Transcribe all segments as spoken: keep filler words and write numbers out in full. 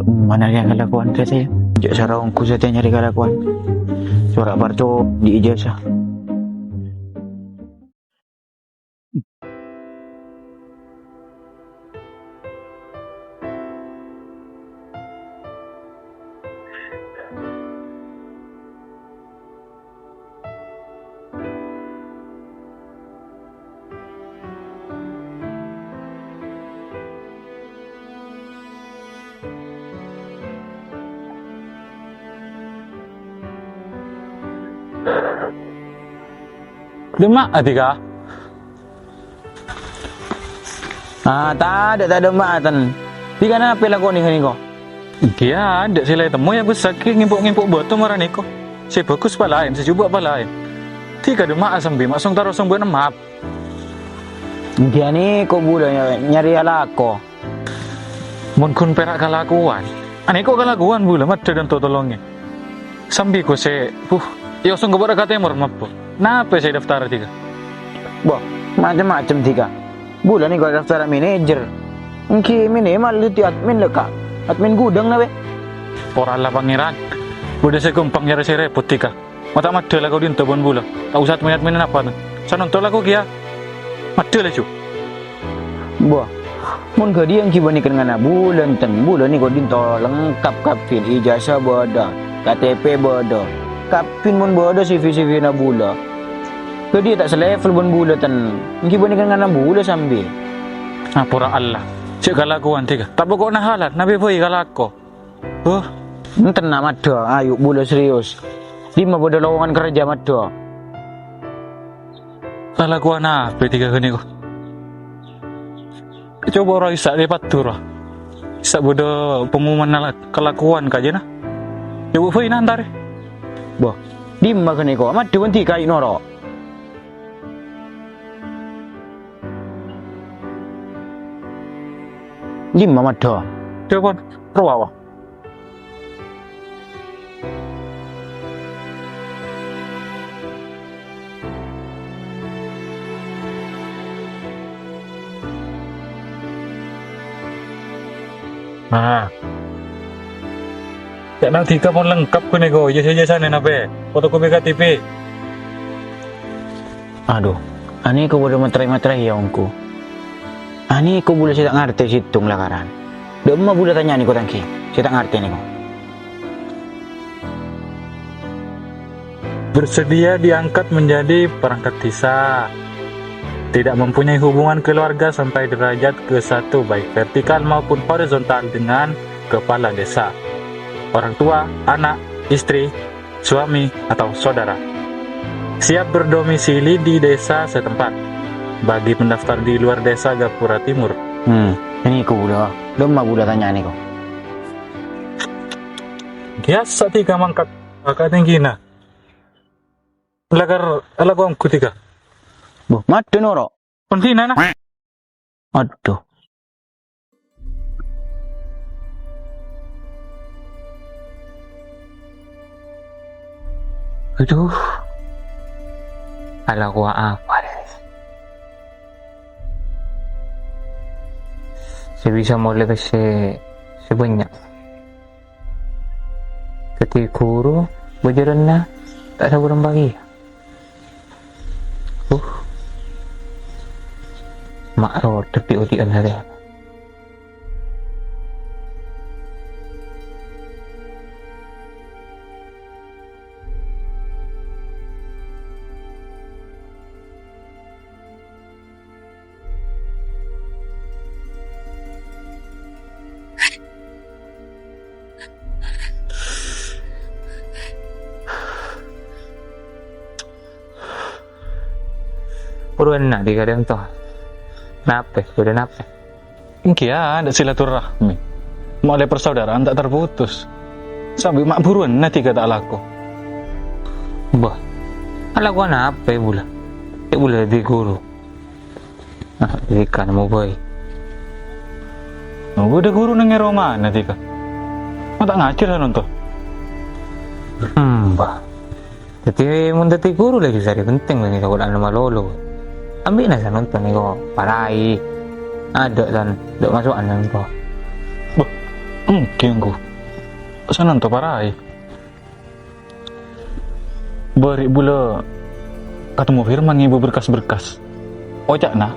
Mana yang kalakowan saja? Jek sarongku saja nyari kalakowan. Suara parco di ijazah. Dâ'emma'a, Dika? Ah, tadâ', tadâ' ma'aten. Dika napa lakonè ghânèka? Èngghi adâ' sè la ètemmo, ya, bessaghi ngèmpo'-ngèmpo' bâto mara nèko. Sè bhâghus palaèn, sè jhubâ' palaèn. Dika dâ'emma'a sambi, ma' song taro song bâ'na map. Èngghi anèko bulâ nyarè alako. Mon ghun pèra' kalakowan, anèko kalakowan bulâ maddhâ dântotolongè. Sambi ghu sè, buh, èosong ka bârâ' ka tèmor mabbu. Napa sè èdaftara Dika? Bâh, macem-macem Dika. Bulâ nèko èdaftara manajer. Èngghi minimal dhâddhi admin lè, Ka'. Admin gudâng napa? Pora la, Pangèran. Bâdâ sè ghâmpang nyarè sè rèpot Dika. Ma' ta' maddhâ lako dinto bân bulâ. Ta' osa admin-admin napa, ten. Sanonto lako kèya. Maddhâ laju. Bâh, mon ghâdhiyâ èngghi bânnè kennengnganna bulâ, ten, bulâ nèko dinto lengkap kabbhi, ijazah bâdâ, K T P bâdâ, kabbhi mon bâdâ C V-C V-na bulâ. Ghâdhiyâ ta' selevel bân bulâ, ten, èngghi bânnè kennengnganna bulâ sambi. Apora Allah, jhâ' kalakowan Dika. Ta' poko'na halal, napa bhâi kalako. Huh, enten, na', maddhâ, ayu, bulâ serius. Dimma bâdâ lowongan kerja, maddhâ? Kalakowan apa Dika ghânèko? Coba ro Isa' lè paddhâ ro. Isa' bâdâ pengumuman nala-, kalakowan kajâna. Coba bhâi nantarè. Bâh, dimma ghânèko? Maddhâ bân Dika ayu noro'. Dimma maddhâ? Coba ro, Wa. Nah. Ca'na Dika pon lengkap ghânèko, ijazah-ijazahna napa? Fotokopi K T P. Adhu, anèko bâdâ matrè-matrè ya, ongghu. Anèko bulâ sè ta' ngartè sèttong lakaran. Dâ'emma bulâ tanya nèko tangghi, sè ta' ngartè nèko. Bersedia diangkat menjadi perangkat desa. Tidak mempunyai hubungan keluarga sampai derajat ke satu, baik vertikal maupun horizontal dengan kepala desa, orang tua, anak, istri, suami, atau saudara. Siap berdomisili di desa setempat. Bagi pendaftar di luar desa Gapura Timur. Hmm, anèko bulâ. Dâ'emma bulâ tanya nèko. Biasa Dika mangkat, mangkat tinggi, nah. Lakar, alako ongghu Dika. Bâh, maddhâ noro'. Pon dinana. Adhu. Adhu. Alako apa, rè? Sè bisa molè pèssè sè bânnya'. Dhâddhi ghuru bhâjârânna ta' sabhârâng bhâi. Uh. Ma' rodep odi'-odi'ân satèya. Buruwânna Dika dânto. Napè, bâdâ napè? Èngghi adâ' silaturahmi. Molè persaudaraan ta' terputus. Sambi ma' buruwânna Dika ta' alako. Bâh, alakowan apa bulâ? Cè' bulâ dhâddhi ghuru. Ah, Dika nemmo bhâi. Oh, bâdâ ghuru neng è romana, Dika. Ma' ta' ngajhâr, Sanonto? Hmm, bâh. Dhâddhi, mon dhâddhi ghuru la jhâ' sarè penting, la nèko kodhâ'ân malolo. Ambi'na, Sanonto, nèko parai. Adâ', San, dâ' maso'an, Sanonto. Bâh, Èngghi, èngghi. Sanonto paraè. Bâri' bulâ katemmo Firman ngèbâ berkas-berkas. Oca'na,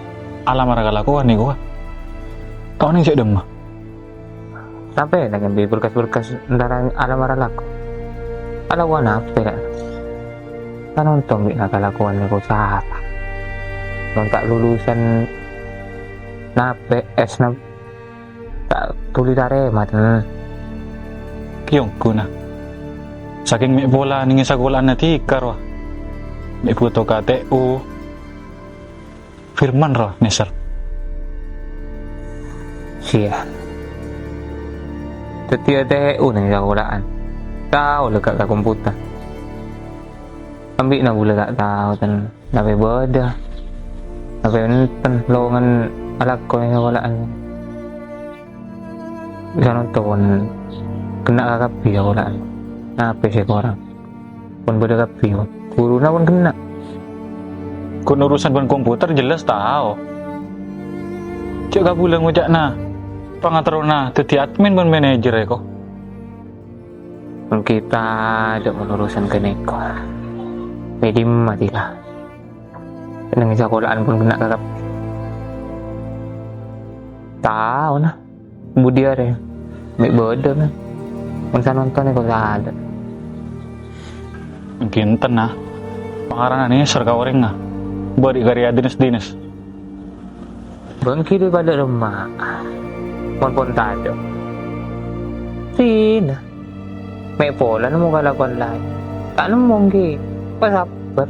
alamarra kalakowan nèko, wa. Ta' onèng cè' dâmma. Sampè' nangèn bi' berkas-berkas èntara alamarra lako. Kalakowan apa, Lè'? Kan ontong bi' na kalakowan nèko salah. Mon ta' lulusan nape, S na ta' dhuli tarèma, ten. Kèya ongghu, na. Sakèng mè' pola nèng è sakola'anna dhika, rowa. Mè' bhuto K T U. Firman rowa nèser. Siya. Dhâddhi A T U nèng sakola'an. Tao lè ka, ka komputer. Embi'na bulâ ta' tao, ten. Napè bâdâ. Napè enten lowongan alako nèng sakola'an. Sanonto pon ghenna' kakabbhi sakola'an. Napè sè korang? Pon bâdâ kabbhi, mon. Ghuruna pon ghenna'. Ghun urusan bân komputer jelas tao. Jhâ' kabulâ ngoca'na pangaterrona dhâddhi admin bân manajer, èko. Mon kita jhâ' mon urusan ghânèka. Mè' dimma dhika? Nèng sakola'an pon ghenna' kakabbhi. Tao, na. Budi arè, mè' bâdâ, mè'. Mon sanonto nèko tadâ'. Èngghi enten, na. Pangarana nèser ka orèngnga. Bâri' karè adines-dines. Bân kiri padâ remma. Mon pon tadâ'. Sina. Mè' pola nemmo kalakowan laèn. Ta' nemmo, èngghi. Pasabbhâr.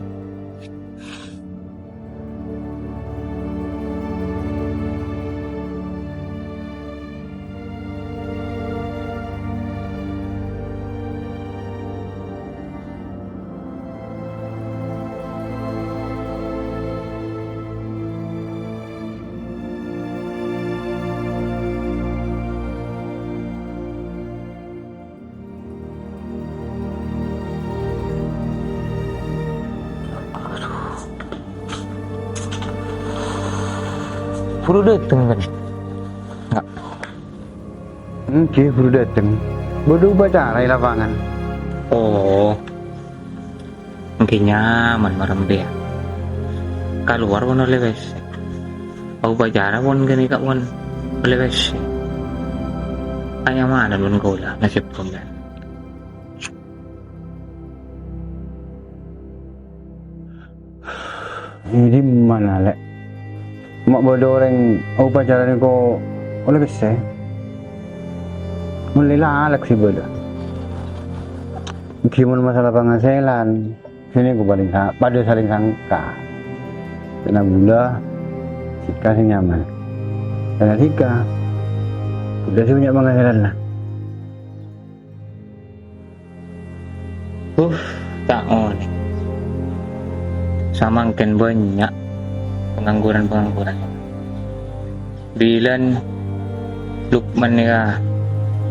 Buru dâteng, kan? Enggak. Engghi, buru dâteng. Bâdâ upacara è lapangan. Oh. Èngghi nyaman marèmbi, ya. Kalowar pon ollè W C. Upacara pon ghânèka pon ollè W C. Kanyamanan pon kaulâ, nasib sampèyan. È dimma, Lè'? Ma' bâdâ orèng upacara nèko ollè pèssè? Mellè lalak sè bâdâ. Ghi mon masalah panghasilan, sè nèko palèng sa-, padâ salèng sangka. Kèna bulâ, dhika sè nyaman. Kèna dhika, bulâ sè bânnya' panghasilanna. Huh, ta' onèng. Samangkèn bânnya' pengangguran-pengangguran. Bilân Lukman nèka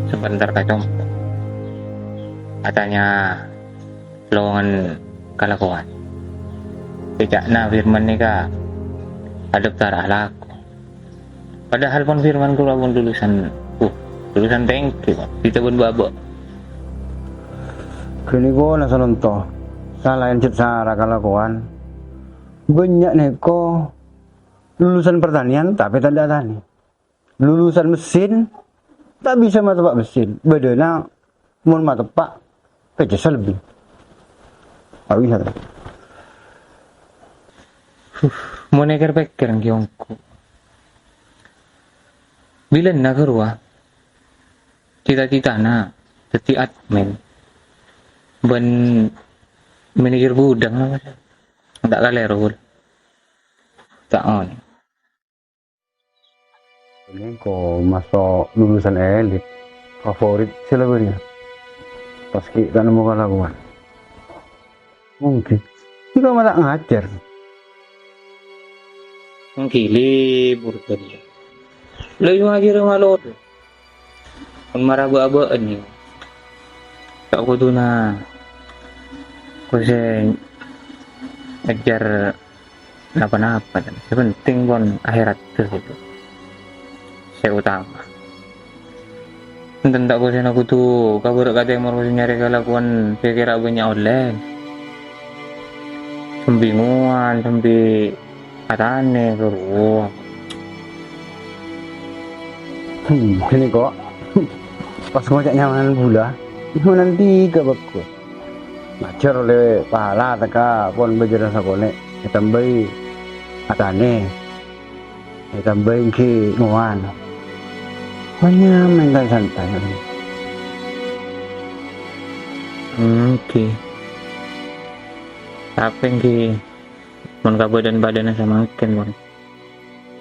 sapantar ka compo'. Atanya lowongan kalakowan. Ca'na Firman nèka adâp tara alako. Padahal pon Firman kaulâ pon lulusan, uh, lulusan tèngghi, Pak. Dhita bân bâbâ. Ghânèka na sanonto. Salaèn cè' sara kalakowan. Bânnya' nèko lulusan pertanian, tapè tadâ' tanè. Lulusan mesin, ta' bisa mateppa' mesin. Bâdâna Mon mateppa', pèjâ salbi. Awinat. Huh, mon èkèr-pèkèr èngghi ongghu. Bilân na ghâruwa, cita-citana dhâddhi admin bân manajer gudang, ta' kalèro, Bul. Ta' onèng. Nèko maso' lulusan elit, favorit sè la bâriyâ. Pas ghi' ta' nemmo kalakowan. Mungkin. Sè koma ta' ngajhâr. Mungkin libur ghâllu. Lha, ngajhâr malolo. Mon mara bâ'-abâ'ân, yâ. Ta' koduna kosè ngajhâr napa-napa, sè penting pon akhèrat itu sè utama. Enten ta' kosèna kodhu kabârâ' ka tèmor, kodhu nyarè kalakowan sè kèra bânnya' ollè. Sambi ngowan, sambi atanè, ghâruwa. Hmm, ghâniko. Pas ngoca' nyamanan bulâ, nyamanan tiga bhâghus. Majâr ollè pahala tekka pon bhâjârân sakonè', ètambâi atanè. Ètambâi èngghi ngowan. Manyam mènta santai. Èngghi. Tapè èngghi mon kabâdâ'ân padâna samangkèn, pon.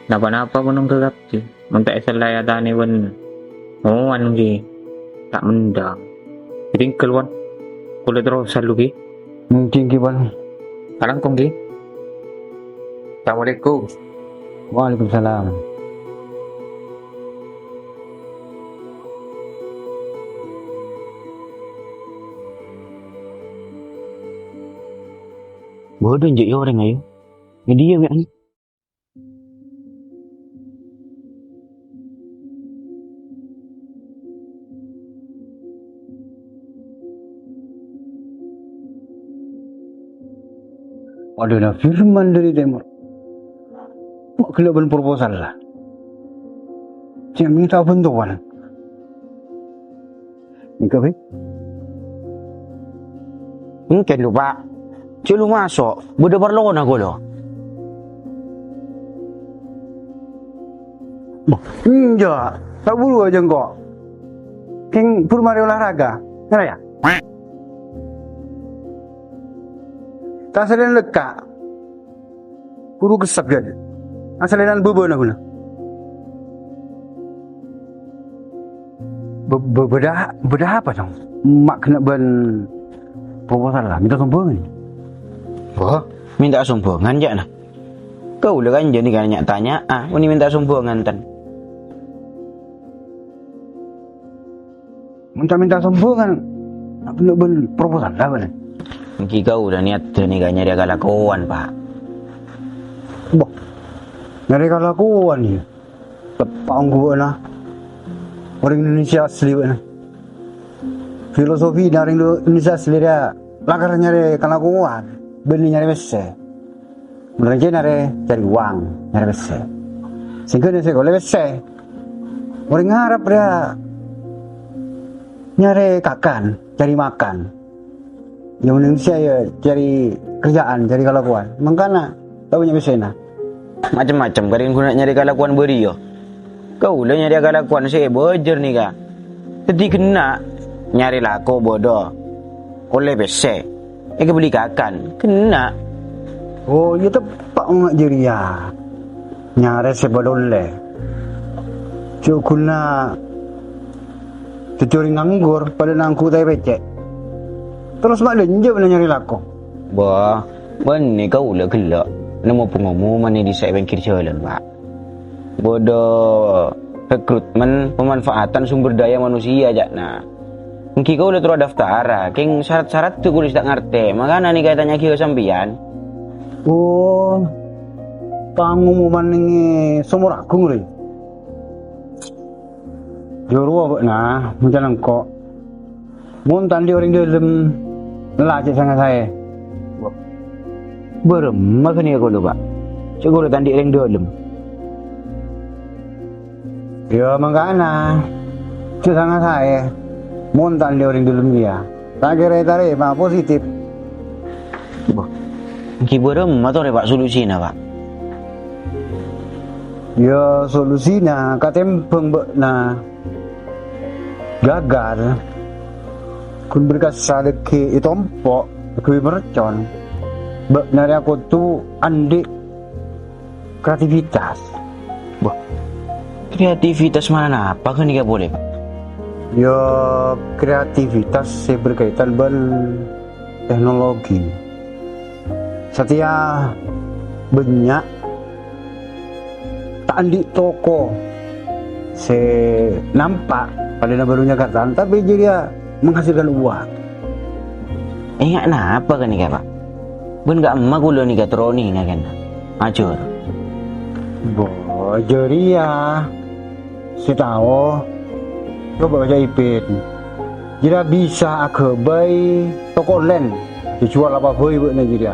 Napa-napa pon ongghâ kabhi. Mon ta' èsellai atanè bân ngowan, èngghi. Ta' mendhâng. Ètinggal, pon. Kaulâ terrosan, lu, ghi. Èngghi, èngghi, pon. Kalangkong, ghi. Assalamualaikum. Waalaikumsalam. Bâdâ, jhâ' iyâ orèng, ayo. È diyâ, wè', ayo. Padâna Firman dâri tèmor. Ma' ghellâ' bân proposal, la. Sè minta bhântowan. Ènggi, Bi? Ènggi, lu, Pa'. Jhâ' lu maso', bâdâ parlona kaulâ. Bâh, enjâ', ta' buru ajâ engko'. Kèng buru marè olahraga. Ngara, yâ? Ta' salèna lekka'. Buru kessep, yâ. Asalènan bâbâna ghuna. Bâ-, bâ-, bâdâ, bâdâ apa, Cong? Ma' kènè' bân proposal, la, minta sombhângan. Wah, minta sombhângan, ca'na. Kaulâ kan jâni kan nya'-tanya'a, mènta sombhângan, ten. Mon ta' mènta sombhângan, apa bân proposal la bâ'na? Ènggi kaulâ niyadda nèka nyarè kalakowan, Pa'. Bâh, nyarè kalakowan, yâ? Teppa' ongghu bâ'na orèng Indonesia asli bâ'na. Filosofina orèng Indonesia asli rèya lakar nyarè kalakowan, bânnè nyarè pèssè. Mon rèng Cina rè carè wang, nyarè pèssè. Sèngghâna sè ollè pèssè. Orèng Arab rèya nyarè kakan, carè makan. Yâ, mon Indonesia yâ carè kerjaan, carè kalakowan. Mangkana, tao bânnya' pèssèna. Macem-macem, karèng ghuna nyarè kalakowan bâriyâ. Kaulâ nyarè kalakowan sè èbâjâr nèka. Dhâddhi ghenna' nyarè lako bâdâ. Ollè pèssè. Èkabelli kakan. Ghenna'. Oh, iyâ teppa' nga' jârèya. Nyarè sè bâdâ ollè. Jhâ' ghuna dhâddhi orèng nganggur, padâ nangghu taè pècè'. Terros ma' lènjâ' bâ'na nyarè lako. Bâh, bânnè kaulâ ghellâ' nemmo pangumuman è dissa' è pèngghir jhâlân, Pa'. Bâdâ rekrutmen pemanfaatan sumber daya manusia, ca'na. Ènggi kaulâ terro daftara, kèng sarat-saratta kaulâ sè ta' ngartè, mangkana nèka ètanya'aghi ka sampèyan. Oh, pangumuman nèng è Somor Agung, rè? Jârowa bâ'na, mon ca'na engko'. Mon ta' andi' orèng dâlem, la cè' sanga-saè. Bârâmma ghânèka kaulâ, Pa'? Cè' kaulâ ta' andi' orèng dâlem. Yâ, mangkana. Cè' sanga-saè. Mon ta' andi' orèng dâlem kèya. Ta' kèra ètarèma positif. Bâh, ènggi bârâmma torè, Pa', solusina, Pa'? Yâ, solusina katèmbhâng bâ'na gagal, ghun berkasa dhâggi' ètompo', èghâbây mercon, bâ'na rèya kodhu andi' kreativitas. Wah, kreativitas mara napa ghânèka polè, Pa'? Yâ, kreativitas sè berkaitan bân teknologi. Satèya bânnya' ta' andi' toko sè nampa' padâna bârung Jakarta, tapè jârèya menghasilkan uang. Enga' napa ghânèka, Pa'? Bân ka'emma kaulâ nèka terro nèngnga kèna. Ajhur. Bo, jârèya sè tao Coba kaca Ipin. Jârèya bisa aghâbây toko online. Èjuwâl apa bhâi bâ'na jârèya.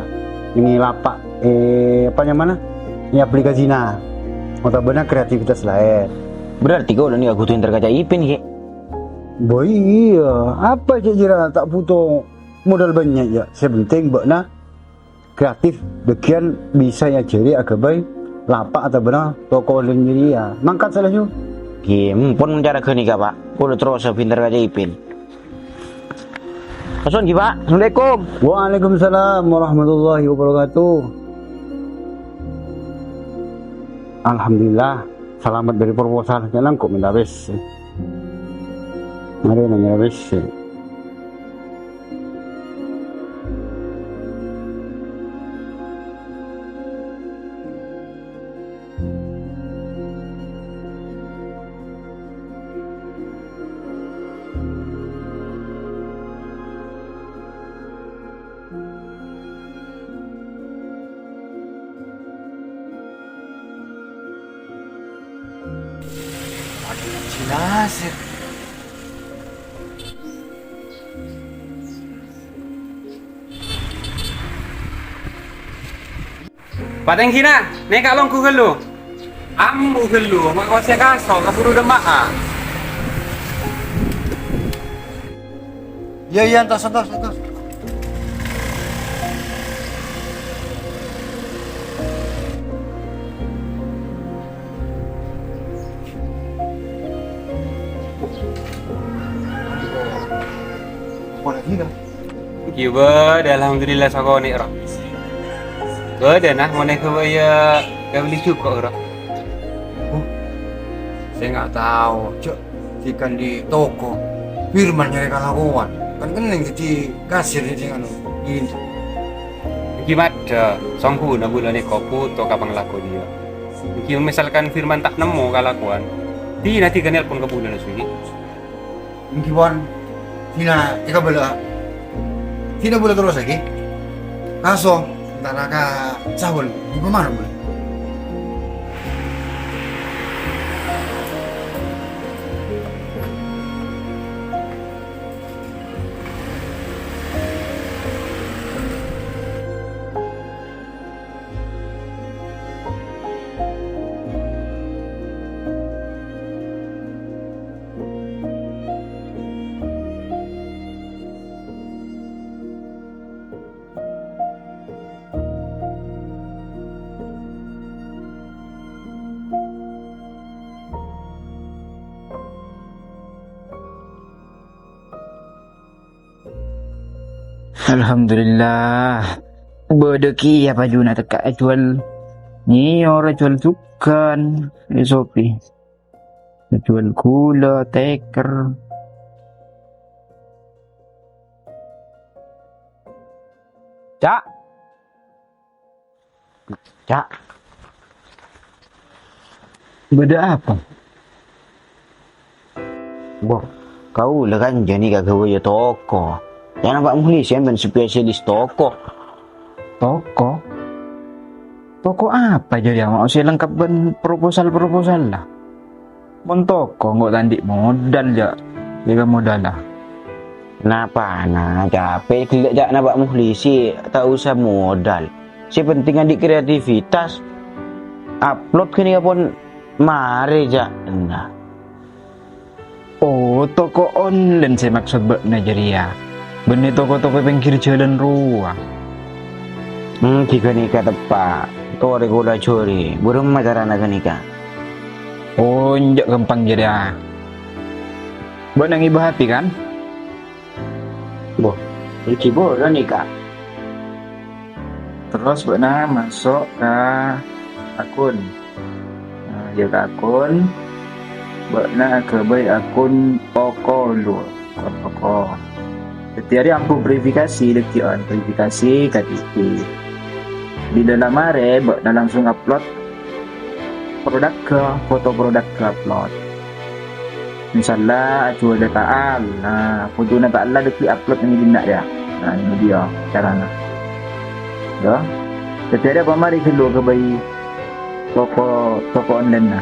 Neng è lapa', eh, apa nyamana? È aplikasina. Otabâna kreativitas laèn. Berarti kaulâ nèka kodhu èntar kaca Ipin, ghi? Bâi, iyâ. Apa cè' jârèya ta' buto modal bânnya', yâ. Sè penting bâ'na kreatif, dhâgghiyân bisa èajhâri aghâbây lapa' otabâna toko online jârèya. Mangkat, Saleh, yu. Ghi, empon cara ghânèka, Pak. Kaulâ terros èntar kaca Ipin. Maksud, ghi, Pak. Assalamualaikum. Waalaikumsalam warahmatullahi wabarakatuh. Alhamdulillah, salamet dâri proposal. Kèng kok mènta wis. Marè nanya wis. Aduh, si Nasir. Patèngghina, nèka longghu ghâllu. Ambu ghâllu, ma' kosè kaso, kabhuru dâmma'a. Iyâ, iyâ, entos, entos, entos. Apa lagi, Kak? Ghi bâdâ, alhamdulillah, sakonè', Ro. Bâdâ, nah, mon èghâbây, yâ, kabelli jhuko', Ro. Oh, saya nggak tahu, Cok. Di kan di toko, Firman nyarè kalakowan. Kan kennèng dhâddhi kasir dhâddhi anu, ghi. Ghi maddhâ, songghuna bulâ nèko buto ka pangalako dhiyâ. Ghi misalkan Firman ta' nemmo kalakowan, dina dhika nelpon ka bulâ langsung, ghi. Èngghi pon, dina èkabâlâ'â. Dina bulâ terros, ghi. Kaso, entara ka Saul, ghi pamana bulâ. Alhamdulillah. Bâdâ kèya pajuna tekka' èjuwâl. Nyèyor èjuwâl jhughân, è Shopee. Èjuwâl ghulâ, tèkèr. Ca'. Ca'. Bâdâ apa? Bo, kaulâ kan jârèya kaghâbây toko. Yâ, Pak Muhlis, sampèyan spesialis toko. Toko? Toko apa jârèya, ma' sè lengkap bân proposal-proposal la? Mon toko engko' ta' andi' modal, jâ'. Jâgâ modalla. Napana, capè' ghellâ' ca'na Pak Muhlisi, ta' osa modal. Sè penting andi' kreativitas. Upload ghânèka pon marè, ca'na. Oh, toko online sè maksod bâ'na jârèya. Bânnè toko-toko è pèngghir jhâlân rowa. Hmm, ghânèka teppa'. Torè kaulâ ajhâri. Bârâmma carana ghânèka? Oh, enjâ' ghâmpang jârèya. Bâ'na ngibâ H P, kan? Bo, èngghi bârâ nèka. Terros bâ'na maso' ka akun. Nah, jâ' ka akun. Bâ'na aghâbây akun toko lu, akun toko. Dhâddhi arèya ambu verifikasi, dhâddhi on verifikasi K T P. Di dalam arè bâ'na langsung upload produkka, foto produkka upload. Misalla, ajhuwâlâ ta'al. Nah, fotona ta'al la dhâggi' upload neng dhinna' rèya. Nah, ini dia carana. Ya. Dhâddhi arèya pamarè ghâllu aghâbây toko, toko online-na.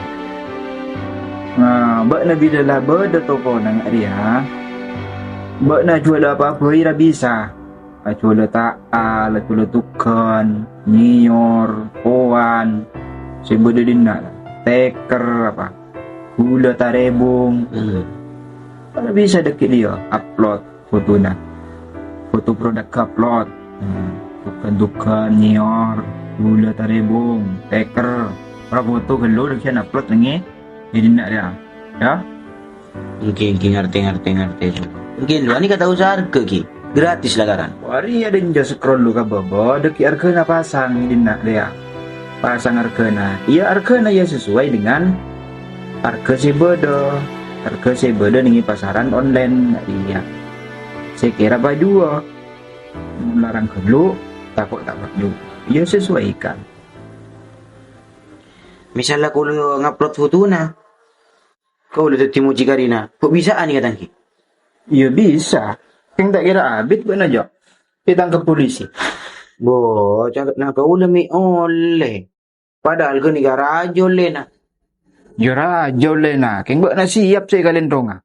Nah, Bâ'na bilâ la bâdâ tokona nga' rèya, bâ'na ajhuwâlâ apa bhâi ra bisa. Ajhuwâlâ ta'al, ajhuwâlâ tugghân, nyèyor, powan, sè bâdâ dinna', tèker, apa, ghulâ tarèbung. Hmm. Ra bisa dâgghi' rèya, upload fotona. Foto produk upload. Hmm. Tugghân-tugghân, nyèyor, ghulâ tarèbung, tèker. Ora foto ghâllu, dâgghi'ân upload nèng è dinna' rèya. Ya. Èngghi, èngghi, ngartè, ngartè, ngartè. Èngghi, lu, anèka ta' osa arghâ, ghi. Gratis lakaran. Arèya dinja scroll lu ka bâbâ, dâgghi' arghâna pasang è dinna' rèya. Pasang arghâna. Iyâ, arghâna iyâ sesuai dengan arghâ sè bâdâ. Arghâ sè bâdâ nèng è pasaran online. Iyâ. Sè kèra pajuwâ. Mon larang ghâllu, tako' ta' pajuwâ. Iyâ, sesuaikan. Misalla kaulâ ngupload fotona, kaulâ dhâddhi mucikari, na. Kok bisa'an, ya, Tangki? Iyâ, bisa. Kèng ta' kèra abit bâ'na, Jo. Ètangkep polisi. Bo, ca'na kaulâ mè' ollè. Padahal ghânèka rajâ ollèna. Iyâ, rajâ ollèna. Kèng bâ'na siap sè èkalènthonga.